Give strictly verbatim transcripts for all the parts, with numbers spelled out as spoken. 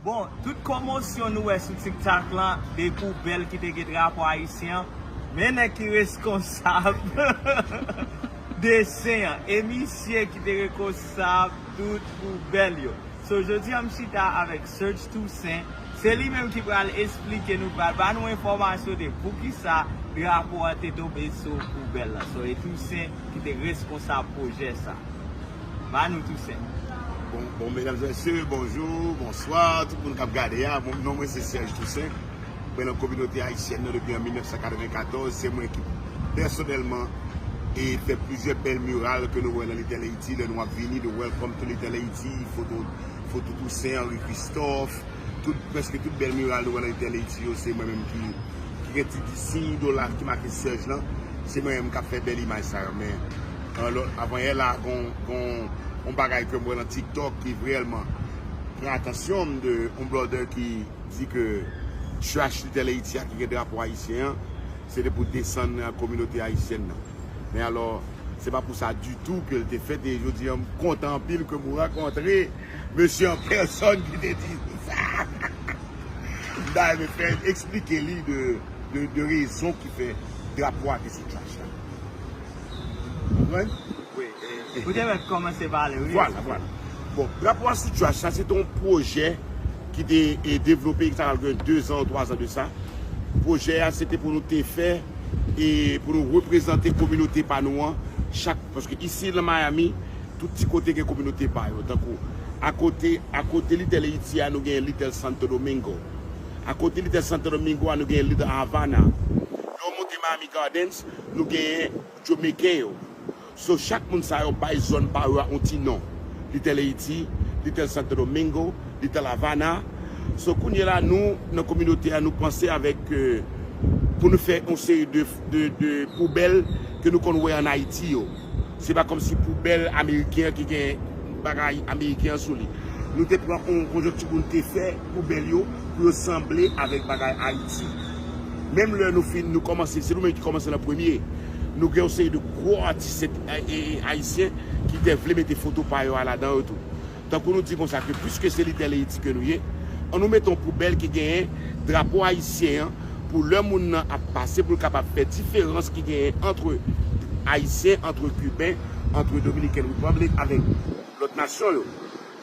Bon, tout komosyon nou wè sou TikTok lan, de poubèl ki te gen drapo ayisyen an, men nèg ki reskonsab desen an, e misye ki te reskonsab tout poubèl yo. So, jodi a m chita avèk Serge Toussaint, se li menm ki pral esplike nou, pral ba nou enfòmasyon de poukisa drapo a te tonbe sou poubèl lan. So, e Toussaint ki te reskonsab pwojè sa. Ba nou Toussaint. Bon, bon, medam e mesye, bonjou, bonswa, tout moun k ap gade a. Bon, non mwen se Serge Toussaint. Mwen nan kominote ayisyèn nan depi an mil nèf san katrevenkatòz. Se mwen ki pèsonèlman e fè plizyè bèl miral ke nou wè nan Little Haiti. Lè nou ap vini, de Welcome to Little Haiti, foto, foto Toussaint, Henri Christophe, tout, prèske tout bèl miral nou wè nan Little Haiti yo, se mwen menm ki, ki gen ti siy dola ki make Serge lan. Se mwen menm k ap fè bèl imaj sa yo. Men, anlò, avanyè la, gon, gon, yon bagay ke m wè nan TikTok ki reyèlman pran atansyon m, de yon blòdè ki di ke trash Little Haiti a ki gen drapo ayisyen an, se te pou desann kominote ayisyèn nan. Men alò, se pa pou sa ditou ke l te fèt, e jodi a, m kontan anpil ke m rankontre mesye an pèsòn ki te di sa. M ta renmen fè eksplike li de, de, de rezon ki fè drapo a te sou trash la. Konprann? Ou te mèt kòmanse pale, wi. Vwala, vwala. Bon, drapo a sou trash la, se te yon pwojè ki te e, devlope, ki ta pral gen de zan ou twa zan de sa. Pwojè a, se te pou nou te fè e pou nou reprezante kominote pa nou an, chak, paske isi nan Miami, tout ti kote gen kominote pa yo, tankou akote, akote Little Haiti a, nou gen Little Santo Domingo. Akote Little Santo Domingo a, nou gen Little Havana. Lè w monte Miami Gardens, nou gen Jamayiken yo. So, chak moun sa yo bay zòn pa yo a yon ti non. Little Haiti, Little Santo Domingo, Little Havana. So, kounye la, nou, nan kominote a, nou panse avèk, euh, pou nou fè yon seri de, de, de poubèl ke nou konn wè an Ayiti yo. Se pa kòmsi poubèl ameriken an ki gen bagay ameriken an sou li. Nou te pran yon konjonkti pou nou te fè poubèl yo, pou yo sanble avèk bagay Ayiti. Menm lè nou fin, nou kòmanse, se nou menm ki kòmanse nan premye. Nou gen yon seri de gwo atis e, e, ayisyen ki te vle mete foto pa yo a ladan yo tou. Tankou nou di konsa ke piske se Little Haiti ke nou ye, an nou mete yon poubèl ki genyen drapo ayisyen an pou lè moun nan ap pase pou l kapab fè diferans ki genyen antre ayisyen, antre kiben, antre Dominican Republic avèk lòt nasyon yo.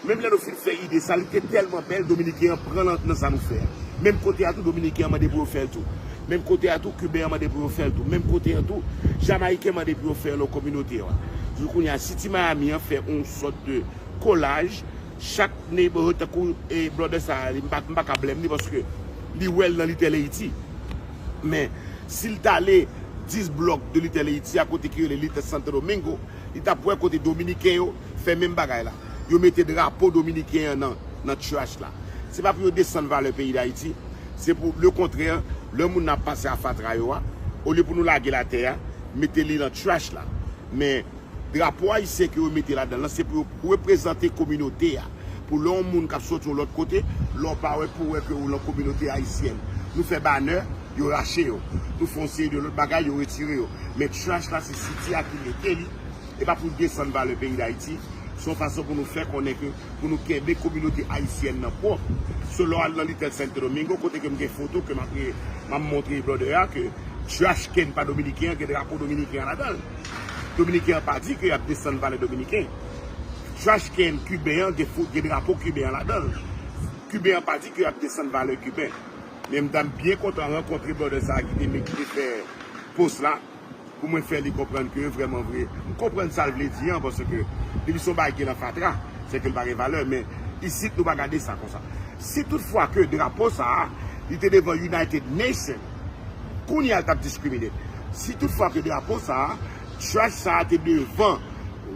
Menm lè nou fin fè ide sa, li te tèlman bèl, Dominiken an pran nan, nan sa nou fè a. Menm kote a tou, Dominiken an mande pou yo fè l tou. Menm kote a tou, Kiben an mande pou yo fè l tou. Menm kote a tou, Jamayiken mande pou yo fè l nan kominote yo a. Jou kounye a, City Miami an fè yon sòt de kolaj, chak neighborhood, tankou e blòdè sa a, li, m pa, m pa ka blame li paske li wè l nan Little Haiti. Men, si l t ale dis blòk de Little Haiti, a kote ki rele Little Santo Domingo, li t ap wè kote Dominiken yo fè menm bagay la. Yo mete drapo Dominiken an nan, nan trash la. Se pa pou yo desann valè peyi Dayiti, se pou, lekontrè, lè moun nan ap pase a fatra yo a, olye pou nou lage l atè a, mete li nan trash la. Men, drapo ayisyen ke yo mete ladan l lan, se pou yo reprezante kominote a. Pou lè yon moun k ap soti yon lòt kote, lè w parèt pou w wè ke ou nan kominote ayisyèn. Nou fè banè, yo rache yo. Nou fè yon seri de lòt bagay, yo retire yo. Men trash la, se City a ki mete li. E pa pou desann valè peyi Dayiti. Se yon fason pou nou fè konnen ke, pou nou kenbe kominote ayisyèn nan pwòp. So, lè w al nan Little Santo Domingo, kote ke m gen foto ke m ap, m ap montre blòdè a, ke trash can pa dominiken an, gen drapo dominiken an ladan l. Dominiken an pa di ke y ap desann valè dominiken. Trash can kiben an gen fo-, gen drapo kiben an ladan l. Kiben an pa di ke y ap desann valè kiben. Men m ta byen kontan rankontre blòdè sa a ki te, ki te fè post la, pou mwen fè li konprann ke vrèman vre, m konprann sa l vle di an, paske depi se yon bagay ki nan fatra, se ke l pa gen valè, men isit nou pa gade sa konsa. Si toutfwa ke drapo sa a, li te devan United Nations, kounye a l t ap diskrimine. Si toutfwa ke drapo sa a, trash sa a te devan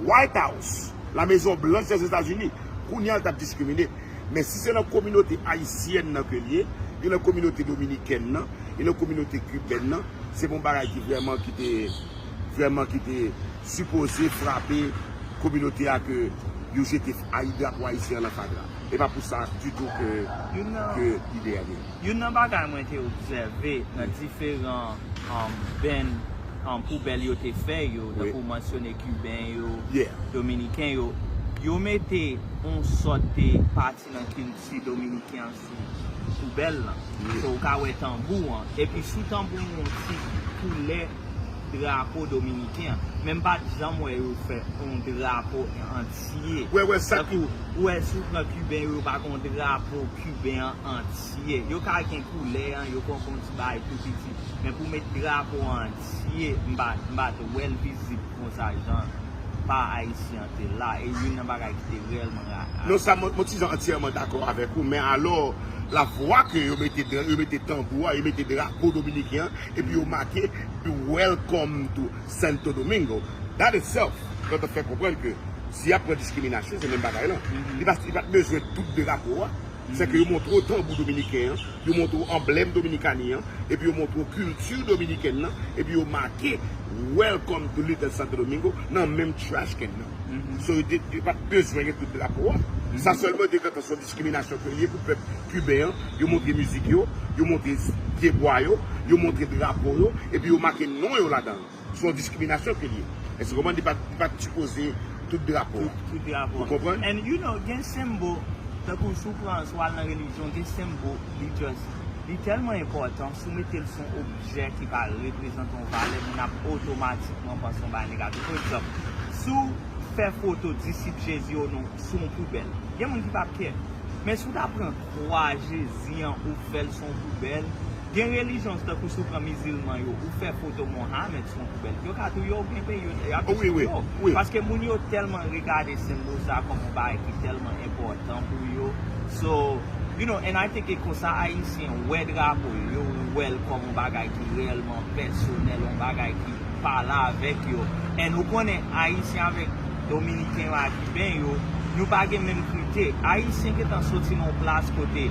White House, la Maison Blanche des États-Unis, kounye a l t ap diskrimine. Men si se nan kominote ayisyèn nan ke l ye, e nan kominote dominikèn nan, e nan kominote kibèn nan, se pa yon bagay ki vrèman ki te, vrèman ki te sipoze frape kominote a ke yo jete ay-, drapo ayisyen an nan fatra. E pa pou sa ditou ke, Youn nan, ke ide a vini. Youn nan bagay mwen te obsève nan diferan um, band um, poubèl yo te fè yo, Wi. Tankou w mansyone kiben yo, Yeah. dominiken yo, Yo mete yon sòt de pati nan kilti dominiken an sou poubèl lan. So, ou ka wè tanbou an. Epi sou tanbou an, yon ti koulè drapo dominiken an. Men m pa t janm wè yo fè yon drapo antye. Wè, wè, sa ki Tankou, ou wè, si w pran Kiben yo, yo pa gen yon drapo Kiben an antye. Yo ka gen koulè an, yo ka gen yon ti bagay tou piti. Men pou met drapo an antye, m pa, m pa t wè l vizib konsa jan pa Ayisyen an te la. E youn nan bagay ki te reyèlman ra- Non, sa, mwen, mwen ti jan antyèman dakò avèk ou, men alò, la vwa ke yo mete dra-, yo mete tanbou a, yo mete drapo dominiken an, epi yo make "Welcome to Santo Domingo." That itself, gentan fè konprann ke si y ap pran diskriminasyon, se menm bagay lan. Li pa, li pa t bezwen tout drapo a. Sèke yo montre w tanbou dominiken an, yo montre w anblèm Dominikani an, epi yo montre w kilti dominikèn nan, epi yo make "Welcome to Little Santo Domingo" nan menm trash can nan. So, yo te, yo pa t bezwen gen tout drapo a. Sa sèlman te gentan se yon diskriminasyon ke l ye pou pèp kiben an. Yo montre mizik yo, yo montre pyebwa yo, yo montre drapo yo, epi yo make non yo ladan l. Se yon diskriminasyon ke l ye. Èske w konprann? Li pa, li pa t sipoze tout drapo a. Tout, tout drapo a. Ou konprann? And you know, gen senbò, tankou si w pran, si w al nan relijyon, gen senbò, li just, li tèlman enpòtan, si w mete l sou yon objè ki pa reprezante yon valè, moun ap otomatikman panse yon bagay negatif. For example, si w fè foto disip Jezi yo non sou yon poubèl, gen moun ki p ap kè. Men si w ta pran kwa Jezi an, ou fè l sou yon poubèl, gen relijyon, tankou si w pran mizilman yo, ou fè foto Mohamed sou yon poubèl, yo ka touye w, gen peyi yo, y ap jis touye w. Paske moun yo tèlman regade senbò sa kòm yon bagay ki tèlman enpòtan pou yo. So, you know, and I think e konsa Ayisyen wè drapo yo, yo wè l kòm yon bagay ki reyèlman pèsonèl, yon bagay ki pale avèk yo. And ou konnen, Ayisyen avèk Dominiken yo ak Kiben yo, nou pa gen menm krite. Ayisyen gentan soti nan yon plas kote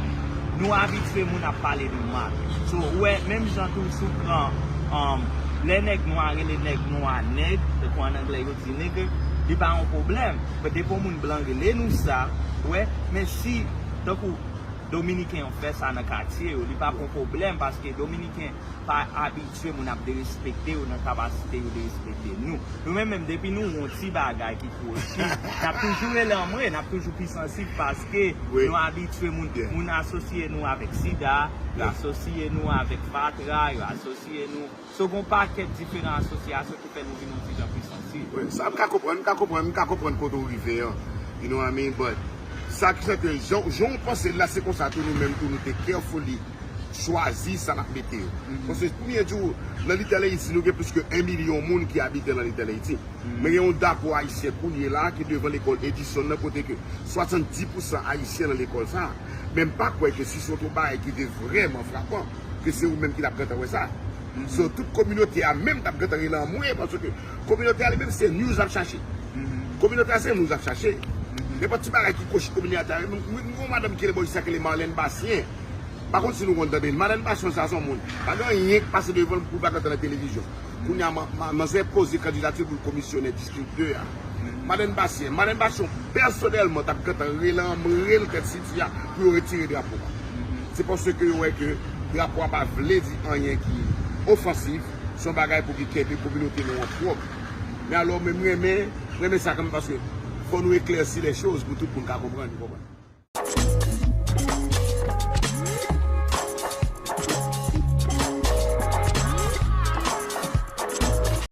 nou abitye moun ap pale nou mal. So, ou wè, menm jan tou, si w pran, um, lè nèg nwa rele nèg nwa nèg, tankou an anglè yo di nigger, li pa yon pwoblèm. But depi yon moun blan rele nou sa, ou wè, men si, tankou Dominiken an fè sa nan katye yo, li p ap yon pwoblèm, paske Dominiken pa abitye moun ap derespekte yo nan kapasite yo derespekte nou. Nou menm menm, depi nou wè yon ti bagay ki kwochi, n ap toujou rele anmwe, n ap toujou pi sansib paske nou abitye moun, moun asosye nou avèk sida, yo asosye nou avèk fatra, yo asosye nou. So, gen yon pakèt diferan asosyasyon ki fè nou vin yon ti jan pi sansib. Wi, sa m ka konprann, m ka konprann, m ka konprann kote w rive an. You know what I mean? But sa ki fè ke jan, jan w panse l la, se konsa tou nou menm tou nou te carefully chwazi sa n ap mete yo. Paske premye jou, nan Little Haiti, nou gen plis ke en milyon moun ki abite nan Little Haiti. Men gen yon drapo ayisyen kounye la ki devan lekòl Edison nan, kote ke swasanndis pousan ayisyen nan lekòl sa. Men m pa kwè ke si se yon bagay ki te vrèman frapan, ke se ou menm ki t ap gentan wè sa. So, tout kominote a menm t ap gentan rele anmwe, paske kominote a li menm se news l ap chache. Kominote a se news l ap chache. Nenpòt ti bagay ki kwochi kominote a, mwen, mwen, mwen, madanm ki rele bò isit la, ki rele Marlène Bastien. Pa konn si nou konn tande l. Marlène Bastien sa se yon moun. Pa gen anyen k pase devan l pou l pa gentan nan televizyon. Kounye a, ma-, ma-, manzè poze kandidati pou l komisyonè distrik de a. Marlène Bastien, Marlène Bastien pèsonèlman t ap gentan rele anmwe l tèt siti a pou yo retire drapo a. Se paske yo wè ke drapo a pa vle di anyen ki ofansif, se yon bagay pou ki kenbe kominote nou an pwòp. Men alò, men m renmen, renmen sa kanmenm, paske fò nou eklèsi lè choz pou tout moun ka konprann, ou konprann.